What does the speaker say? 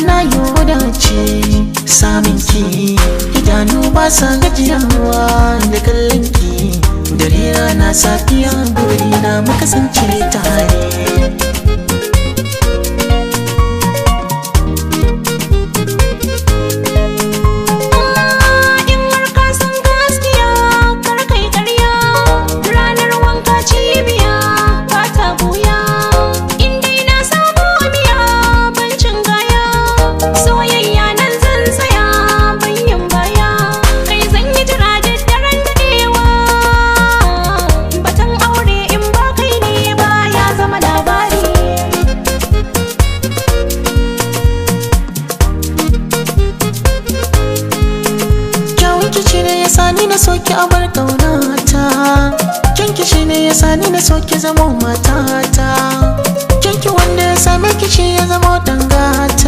Na yi wadace samun ki, idanu ba sa gajiyawa da kallon ki. Dare rana safiya, burina mu kasance tare. In har ka san gaskiya, kar kai ƙarya. Ranar wanka cibiya ba ta buya. In dai na samu miya, ban cin gaya. Soyayya nan zan tsaya, ban yin baya. Kai zan yi jira da daren daɗewa. Batun aure in ba kai ne ba ya zama labari. Kyawun kishi ne ya sani na soki abar ƙaunata. Kyan kishi ne ya sani na soki zamo matata. Kyanki wanda ya same kishi ya zama dangata.